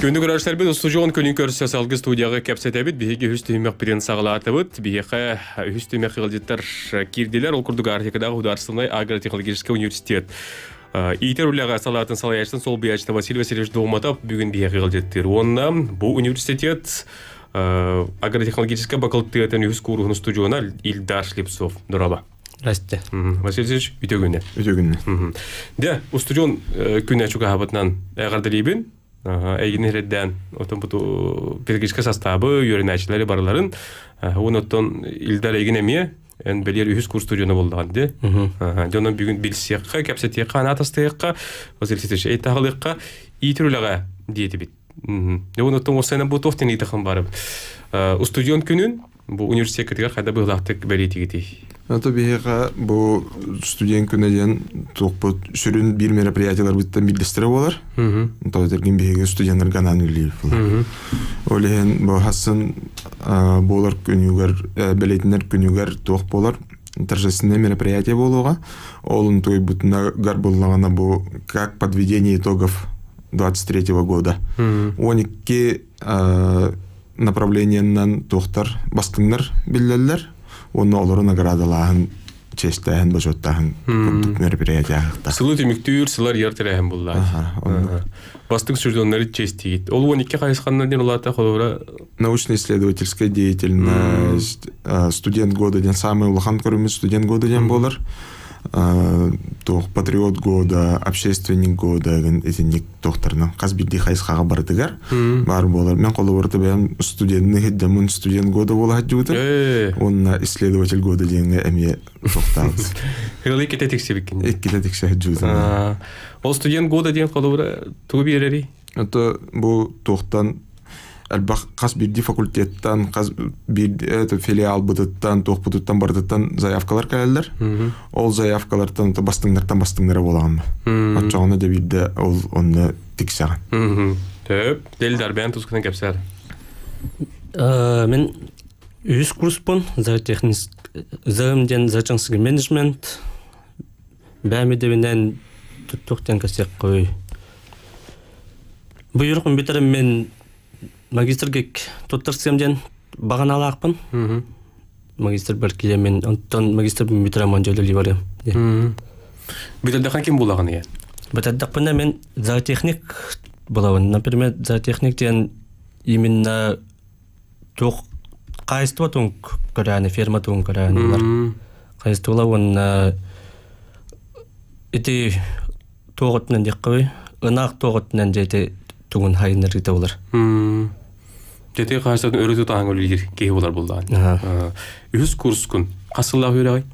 Күндү көрөөччүлэрбит устудьуон күнүн көрсө салгы студияҕа кэпсэтэбит. Биһиги үһүс түһүмэхпитин саҕалаатыбыт. Биһиэхэ үһүс түһүмэх ыалдьыттар киирдилэр. Ол курдук Арктикадағы государственный агротехнологический университет иитэр үлэҕэ салаатын салайааччытын солбуйааччыта Василий Васильевич Долматов бүгүн биһиэхэ ыалдьыттыыр. Уонна бу университет агротехнологическай бакылтыатын үһүс кууруһун устудьуона Ильдар Слепцов. Дороба. Здрасте. Василий Васильевич, үтө күнэ. Үтө күнэ. Дэ, устудьуон күнэ чугаһабытынан эҕэрдэлиибин. Эйгини иһирдэн, отон буту педагогическай састаабы, үөрэнээччилэри барыларын, уон оттон Илдар эйгин эмиэ, эн бэлиэр үһүс курс студиона боллаҕын ди. Дьонон бүгүн билсиэххэ, кэпсэтиэххэ, анаатастыахха, Василий Васильевич, эйтаһалыахха, иитэр үлэҕэ диэтибит. Уон оттон уопсайынан бу туох тиниитахан барып. Устудьуон күнүн Бу университеккитигэр хайда быһыылаахтык бэлиэтигитий? Это биһиэхэ бу студент күнэ диэн туохпут сүрүн биир мероприятиеларбыттан биирдэстэрэ буолар. Тоҕо биһиги студеннарга анаан үлэлиир. Ол иһин бу хассын буолар күнүгэр бэлиэтинэр күнүгэр туох буолар торжественное мероприятие буолуоҕа. Ол туйбутуна буллаҕына бу как подведение итогов 23 года. 12 направлениеннан туохтар бастыҥнар биллэллэр уонна олору наградалааһын чиэстээһин бочуоттааһын курдук мероприятие ааһыахтаах. Сылы түмүктүүр, сылар ер тэрээһин буллаа. Бастыҥ студеннары чиэстиигит. Ол 12 хайысханнан диэн улаата холобура Научно-исследовательская деятельность, студент года диэн самый улахан көрүммүт студент года диэн буолар. Туох патриот года, общественник года итинник туохтарынан хас биирдии хайысхаҕа барытыгар баар буолар. Мен холобурта бэйэм студентны хиддамын студент года буола сылдьыбытым. Уонна исследователь года диэҥҥэ эмиэ туохтаабыт. Хылы иккитэ тиксибиккин. Иккитэ тиксэ сылдьыбытым. Ол студент года диэн холобура тугу биэрэрий? Это бу туохтан элбэх хас биирдии факультеттан, хас биир филиалбытыттан, туохпутуттан барытыттан заявкалар кэлэллэр. Ол заявкалартан бастыҥнартан бастыҥнара буолаҕын. Оччоҕуна да биирдэ ол онно тиксэҕин. Төп, Дельдар бэйэн тускунан кэпсээр. Мен үһүс курспун зоотехник зоом диэн зоотехнический менеджмент бэйэм идэбинэн туттуох диэн кэсиэххэ Буйрук бүтэрим мен магистрга туттарсыам диэн баҕаналаахпын. Магистр баркия мен онтон магистр бүтэрем он дьөлө барыам. Бүтэрдэххин ким булаҕын ийэ? Бүтэрдэхпинэ мен зоотехник булабын. Например, зоотехник диэн именно туох хаайыстыба туун көрөөнү, ферма туун көрөөнү Хаайыстыбала уонна ити туох өттүнэн диэххэ ынаах туох өттүнэн дьэ тугун хайыннарыыта болар. Дьэти хаайыстыбатын өрө тутааһын үлэлиир киһи болар буллаан. Үһүс курскун хас сыллаах үөрэҕий?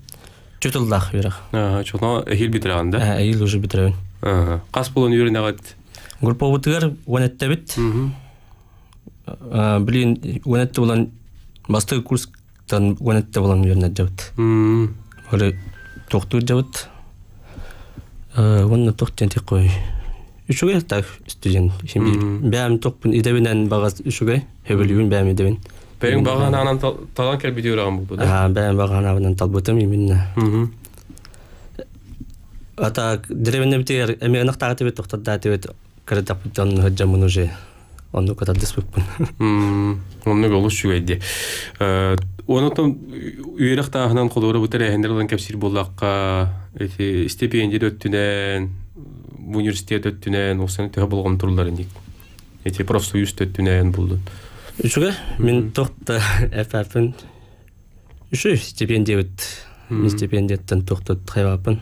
Чутыллаах үөрэх. Чоно эһиил бүтүрэҕин да? Эһиил уже бүтүрэбин. Хас буолан үөрэнэҕит? Группабытыгар уон эттэбит. Билин уон этте булан бастакы курстан уон этте булан үөрэнэрдебит. Бары тохтуур дьабыт. Уонна туох диэн тиккой. Үчүгэй так студент. Бэйэм тохпун идэбинэн баҕас үчүгэй. Хөбүлүүбүн бэйэм идэбин. Бэйэҥ баҕанаанан талан кэлбит үөрэҕин булбут. Бэйэм баҕанаабынан талбытым именно. Ата деревнебитигэр эмиэ ынахтаатыбыт, тохтардаатыбыт, кырдаппыт дьон уже оннук тардыспыппын. Оннук олус үчүгэй дии. Онотон үөрэх тааһынан холобура бу тэрээһиннэр ылан кэпсиир буоллахха, ити стипендия өттүнэн, университет өттүнэн, ол төһө болҕомтоллор инник. Ити профсоюз өттүнэн булдун. Үчүгэй. Мин туох да эппэппин. Үчүгэй стипендиябыт. Мин стипендияттан туох да хайбаппын.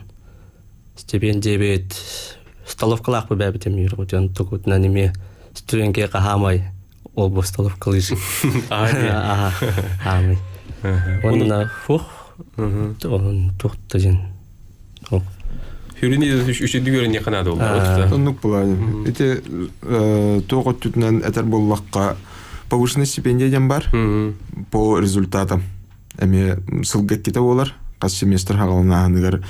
Стипендиябыт столовкалаах бэбитим юргутун тугутунан эмиэ студентке хаамай ол бу столовкалыыр. Аха, хаамай. Онна фух, он туох да диэн. Хүрүн үчүдү көрүнү канада болду. Оннук булаайым. Ити туох өттүтүнэн этэр буоллахха повышенный стипендия диэн бар по результатам. Эмиэ сылга иккитэ буолар. Хас семестр хаҕаланааһыныгар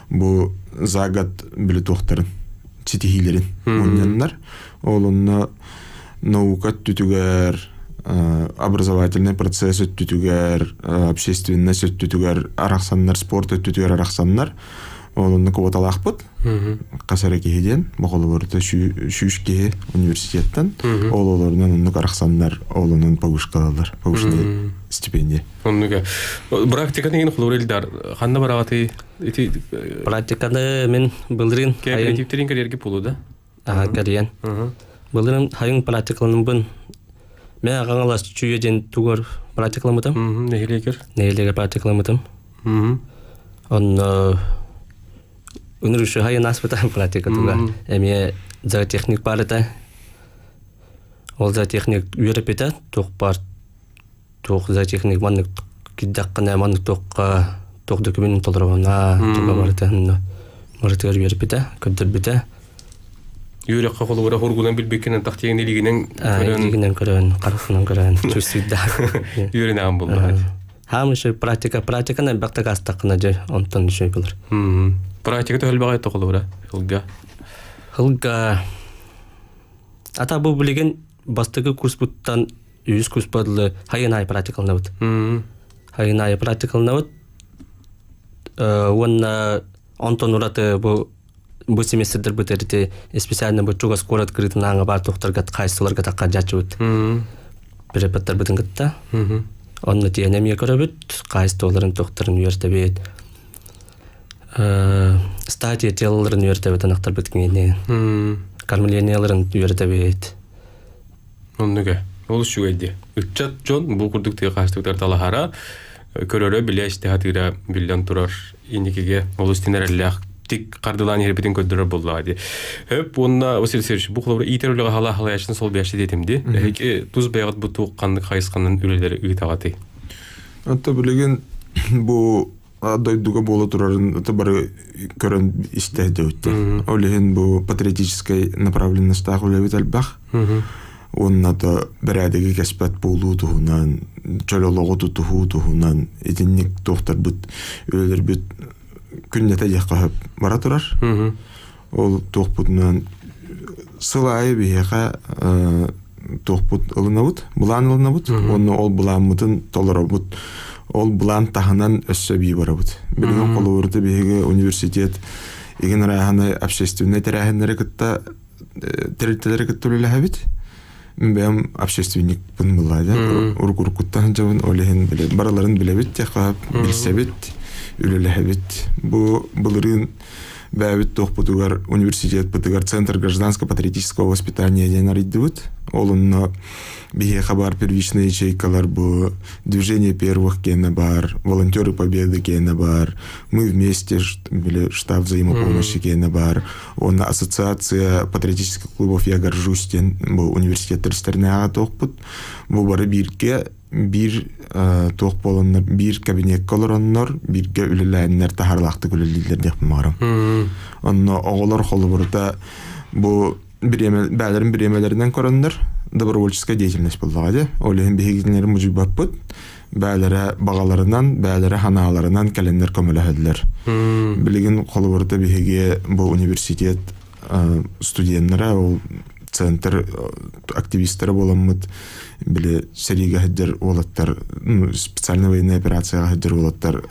бу за год били туохтарын ситиһиилэрин мунньаннар. Ол онно наука өттүтүгэр, образовательный процесс өттүтүгэр, общественность өттүтүгэр арахсаннар, спорт өттүтүгэр арахсаннар. Ол онно квоталаахпыт. Хас эрэ киһи диэн, бохолоборто сүүс киһи университеттан. Ол олорунан оннук арахсаннар, ол онон повышкалалар, повышенная стипендия. Оннуга. Практиканы ген холобур Эльдар, ханна бараҕатый? Ити Практиканы мин былырыын кооперативтерин карьерге пулу да? Аха, карьен. Былырыын хайын практикаланыбын. Мен ағаңалас чүйе ден тугар практикаламытым. Нэһилиэгэр. Нэһилиэгэр практикаламытым. Онно үнүрүшү хайын аспыта практика туга. Эмиэ зоотехник бар этэ. Ол зоотехник үөрэппитэ туох бар туох зоотехник маннык кирдэххинэ маннык туохха туох документ толоробуна туга барыта онно барытыгар үөрэппитэ, көрдөрбүтэ. Үөрэххэ холобура хоргунан билбиккинэн тахтиэн илигинэн көрөн илигинэн көрөн, харахынан көрөн чувствуйда. Үөрэнэҕин булла. Хаамышы практика практиканы элбэхтик астаххына дьэ онтон үчүгэй болар. Практика төһөлбөҕө холобура хылга. Хылга ата бу билигин бастакы курспуттан үс курс бадлы хайын ай практикаланабыт. Хайын ай практикаланабыт. Уонна онтон ураты бу бу семестрдер быт специально бу чугас куорат кырыытын ааҥа баар тухтарга хайсыларга такка дьааччыбыт. Преподтарбытын кытта. Онно тиэнэ эмиэ көрөбүт, хаайыстыбаларын тухтарын үөртэбит. Статья телаларын үөртэбит анахтарбыт кинини. Кормленияларын үөртэбит. Оннуга. Олус үчүгэй Ыччат дьон бу курдук тыа хаһаайыстыбатыгар талаһара, көрөрө, билэ истэ сатыыра биллэн турар инникигэ олус тинэрэллээх тик хардылаан иһэрбитин көрдөрөр буоллаҕа дии. Хөп уонна Василий Васильевич, бу холобура иитэр үлэҕэ халаа халайааччыны солбуйааччы диэтим дии. Эһиги тус бэйэҕит бу туох ханнык хайысханан үлэлэри ыытаҕытый? Ата билигин бу дойдуга буола турарын ата бары көрөн истэ дьэбиттэр. Ол иһин бу патриотическай направленностаах үлэбит элбэх. Уонна да бэрээдэги кэспэт буолуу туһунан, чөл олоҕу тутуһуу туһунан итинник туохтарбыт үлэлэрбит күннэтэ диэххэ сөп бара турар. Ол туохпутунан сыл аайы биһиэхэ туохпут ылынабыт, былаан ылынабыт. Уонна ол былааммытын толоробут. Ол былаан таһынан өссө бии барабыт. Билигин холобурда биһиги университет игин арааһынай общественнай тэрээһиннэри кытта тэрилтэлэри кытта үлэлэһэбит. Мин бэйэм общественникпын былаадя. Уруккуттан дьабын ол иһин барыларын билэбит, тиэхэ билсэбит, үлэлэһэбит. Бу былырыын бэйэбит туохпутугар университетпытыгар Центр гражданско-патриотического воспитания диэн арыйдыбыт. Ол онно биһиэхэ баар первичные ячейкалар бу движение первых киэнэ баар, волонтеры победы киэнэ баар, мы вместе или штаб взаимопомощи киэнэ баар, уонна ассоциация патриотических клубов «Я горжусь» диэн бу университет тэрилтэлэринээҕи туохпут. Бу бары бииргэ биир туох буоланнар биир кабинекка олороннор бииргэ үлэлээннэр таһаарылаахтык үлэлииллэр диэхпин баҕарам. Онно оҕолор холобурута бу бириэмэ бээлэрин бириэмэлэринэн көрөннөр добровольческая деятельность буоллаҕа дии. Ол иһин биһигиннэри мудьуйбаппыт. Бээлэрэ баҕаларынан, бээлэрэ ханааларынан кэлэннэр көмөлөһөллөр. Билигин холобурда биһиги бу университет студеннара ол центр активистара буоламмыт били сэриигэ сылдьар уолаттар специальная военная операцияҕа сылдьар уолаттар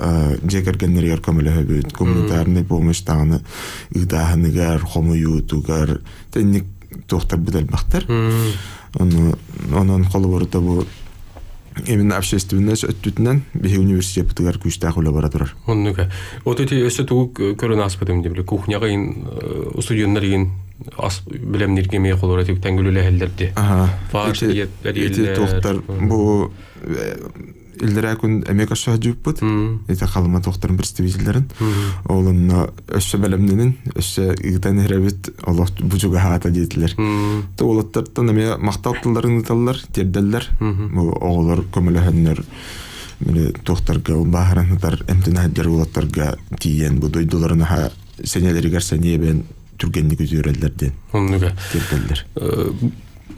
дьиэ кэргэннэригэр көмөлөһөбүт гуманитарный помощь даҕаны ыытааһыныгар хомуйуутугар тэнник туохтарбыт элбэхтэр ону онон холобурута бу именно общественность өттүтүнэн биһи университеппытыгар күүстээх үлэ бара турар. Оннука. Вот эти өссө тугу көрөн ааспытым диэбили кухняҕа ин студеннар ин ас билэмнирге эмиэ холоро түктэн үлэлэһэллэр Аха. Ити туохтар бу иллэрээ күн эмиэ көрсө сылдьыбыппыт. Ити халыма туохтарын представителлэрин. Ол онно өссө бэлэмнэнин, өссө ыытан иһэрэбит, олох бу чугаһаата диэтилэр. Уолаттартан эмиэ махтал тылларын ыыталлар, тиэрдэллэр. Бу оҕолор көмөлөһөннөр били туохтарга бааһыран сытар эмтэнэ сылдьар уолаттарга тиийэн бу дойдуларын аһа сэнэлэригэр сэниэбэн түргэнник үтүөрэллэр диэн Оннуга. тиэрдэллэр.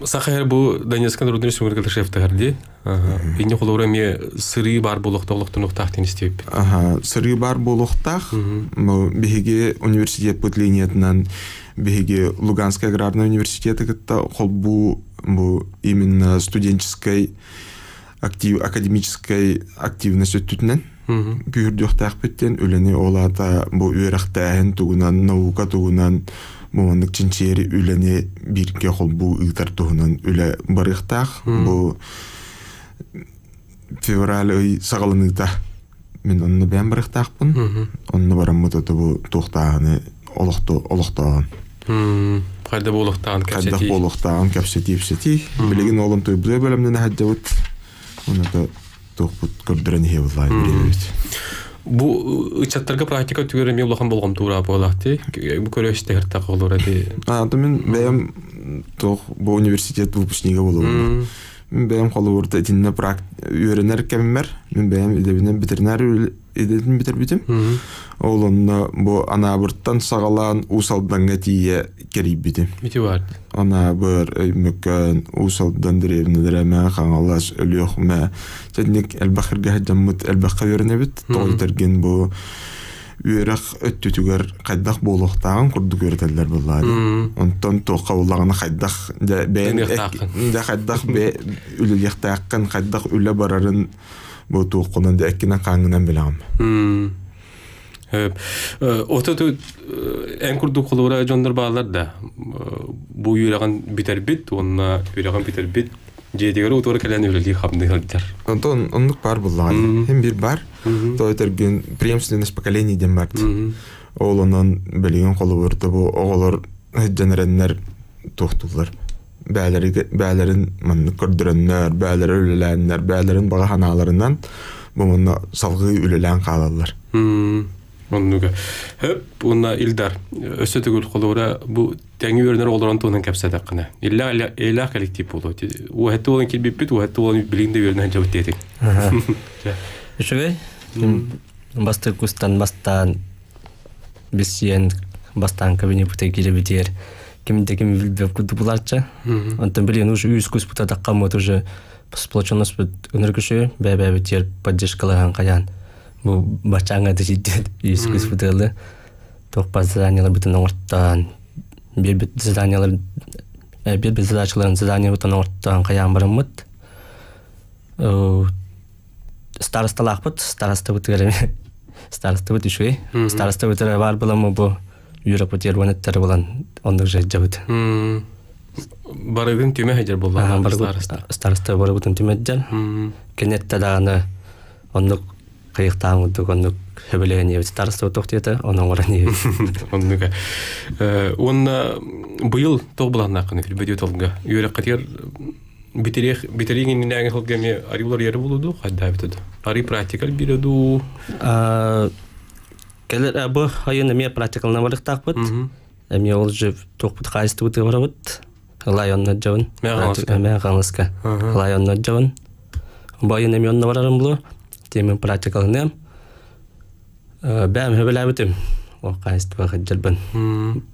Саха бу Донецкай народный республиката шефтахар дии. Инне холобура эмиэ сырыы баар буолуохтаах олохтонуохтаах диэн истибиппит. Аха, сырыы баар буолуохтаах. Биһиги университетпыт линиятынан биһиги Луганскай аграрный университеты кытта холбуу бу именно студенческой актив, академической активность өттүтүнэн. Күүһүрдүөхтээхпит диэн үлэни ол аата бу үөрэхтээһин тугунан, наука тугунан бу маннык чинчийэр үлэни бииргэ холбуу ыытар туһунан үлэ барыахтаах. Бу февраль ый саҕаланыыта мин онно бэйэм барыахтаахпын. Онно бараммыт ото бу туохтааһыны олохтооһун. Хайда буолуохтааҕын Хайдах кэпсэтии. буолуохтааҕын кэпсэтии-ипсэтии. Билигин олом туйбутуга бэлэмнэнэ сылдьабыт. Онно туохпут көрдөрөн иһэ буллаан бириэбит. Бу ыччаттарга практика түгэр эмиэ улахан болҕомтуура буолаахти. Бу көрө-истэ хыртах олор ати. А, то мин бэйэм туох бу университет выпускнига буолабын. Мин бэйэм холобурта итиннэ үөрэнэр кэммэр мин бэйэм идэбинэн ветеринар идэтин бүтэрбитим. Ол онно бу Анаабыртан саҕалаан Уус Алдаҥҥа тиийэ кэрийбитим. Ити бар. Анаабыр, Өймөкөөн, Уус Алдан дэриэбинэлэрэ, Мэҥэ Хаҥалас, Өлүөхүмэ. Сэтинник элбэх сиргэ сылдьаммыт, элбэххэ үөрэнэбит. Тоҕо диэтэргин бу үөрэх өттүтүгэр хайдах буолуохтааҕын курдук үөрэтэллэр буоллаҕа дии. Онтон туохха буллаҕына хайдах дьэ бэйэҥ дьэ хайдах үлэлиэхтээххин, хайдах үлэ барарын бу туоххунан да эккинэн хааҥҥынан билэҕин. Ото эн курдук холобура дьоннор бааллар да бу үөрэҕин бүтэрбит уонна үөрэҕин бүтэрбит дьиэтигэр утура кэлэн үлэлии хамныы сылдьар. Онтон оннук баар буллаҕа. Хим бир бар. То этэргин преемственность поколений диэн бар. Ол онон билигин холобурда бу оҕолор сылдьан эрэннэр туохтуллар. Бээлэрин маннык көрдөрөннөр, бээлэри үлэлээннэр, бээлэрин баҕа санааларынан бу манна салгыы үлэлээн хаалаллар. Оннуга. Хөп, уонна Илдар, өссө төгүл холобура бу тэҥи үөрэнэр оҕолорун туһунан кэпсээтэххинэ. Иллээх эйлээх коллектив буолуо. Уһэтти буолан киирбиппит, уһэтти буолан билигин да үөрэнэ сылдьабыт диэтиҥ. Үчүгэй. Бастакы кустан бастаан биссиэн бастаан кабинеппытыгар киирэбитигэр ким да ким билбэт курдук булааччы. Онтон билигин уже үс кус бутатаххаммыт уже сплоченность ынырык үчүгэй бэйэ-бэйэбитигэр поддержкалаһан хайаан бу баччааҥҥа да сирдиэт үс кус бутыалы туох баар заданияларбытын оҥортоон биэрбит заданиялар биэрбит задачаларын заданиябытын оҥортоон хайаан бараммыт старосталаахпыт старостабытыгар эмиэ старостабыт үчүгэй старостабытыгар баар буламмы бу үөрэ уонаттары булан оннук сылдьабыт Барыгын түмэ сылдьар буоллаҕа староста. Староста барыбытын түмэддэр. Кэннеттэ даҕаны оннук хайыктаан курдук оннук сөбүлээн ийэбит староста туох диэтэ ону оҥорон ийэбит. Оннуга. Уонна быйыл тоҕ былааннааххын билбэт толга үөрэххитигэр битэриэх битэрииҥ иннинээҥи сылга эмиэ арыылар яры булуду хайдаабыта ду арый практикал биирэ дуу Кэлэр бу айын эмиэ практикалына барыктаахпыт. Эмиэ ол же туохпут хаайыстыбыт барабыт. Ылай онно дьабын. Мэ хаҥаска. Ылай онно дьабын. Бу айын эмиэ онно барарым булу. Тиэмин практикалыныам. Бэм хөбөлөөбүтүм. Ол хаайыстыба сылдьарбын.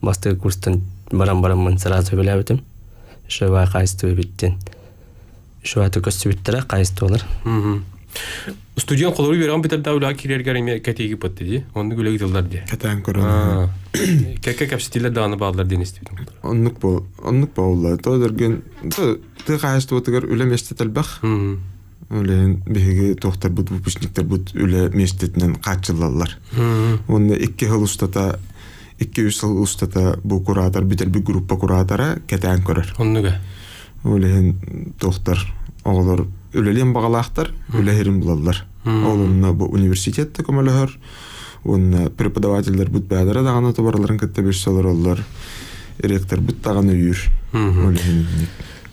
Бастакы курстан баран бараммын сразу хөбөлөөбүтүм. Шөбө хаайыстыба бүттүн. Шөбө көстүбүттэрэ хаайыстыбалар. Студент холору үөрэҕин бүтэрдэ үлэҕэ киирэргэр эмиэ кэтииги пытты дии. Оннук үлэ ыытыллар дии. Кэтээн көрөн. Кэккэ кэпсэтиилэр даҕаны бааллар диэн истибитим. Оннук бу оннук буолла. То дөргүн тыа хаһаайыстыбатыгар үлэ миэстэтэ элбэх. Үлэһин биһиги туохтарбыт выпускниктарбыт үлэ миэстэтинэн хааччыллаллар. Уонна икки сыл устата икки-үс сыл устата бу куратор бүтэрбит группа куратора кэтээн көрөр. Оннуга. Ол иһин туохтар оҕолор үлэлиэн баҕалаахтар, үлэһирин булаллар. Ол онно бу университет да көмөлөһөр, уонна преподавателлэрбит бэйэлэрэ даҕаны тубараларын кытта билсэ олороллор, ректорбыт даҕаны өйүүр. Ол иһин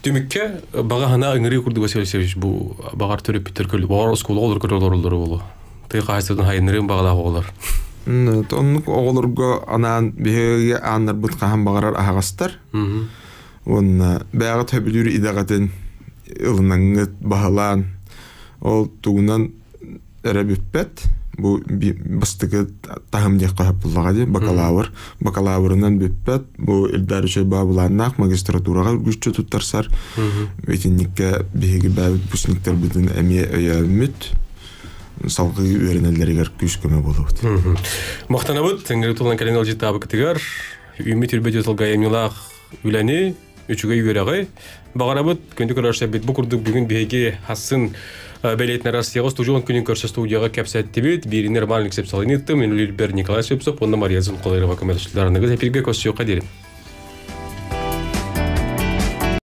Түмүккэ баҕа санаа ыҥырыы курдук Василий Васильевич бу баҕар төрөппүттэр көл баҕар оскуола оҕолор көрө олороллоро буолуо. Тыа хаһаайыстыбатын хайыннарыан баҕалаах оҕолор. Оннук оҕолорго анаан биһиги ааннарбыт хаһан баҕарар аһаҕастар. Уонна бэйэҕит сөбүлүүр идэҕитин ылынаҥҥыт, баһылаан, ол тугунан эрэ бүппэт. Бу бастакы таһым диэххэ сөп буоллаҕа дии, бакалавр. Бакалаврынан бүппэт. Бу Ильдар үчүгэй баабылааннаах магистратураҕа үргүччү туттарсар. Итинниккэ биһиги бэйэбит выпускниктарбытын эмиэ өйөөммүт салгыы үөрэнэллэригэр күүс-көмө буолабыт. Махтанабыт, Тэҥҥэ тулан кэлэн ыалдьыттаабыккытыгар, үүммүт үрбэт сылга айымньылаах үлэни, үчүгэй үөрэҕи баҕарабыт. Күндү көрөөччүлэрбит, бу курдук бүгүн биһиги хассын бэлиэтинэр Россияҕа устудьуон күнүн көрсө студияҕа кэпсэттибит. Биириини Роман Алексеев салайын ыыттым, мин үлэлиирбэр Николай Слепцов уонна Мария Зонколаева көмөлөстүлэр. Аныгы эфиргэ көрсүөххэ диэри.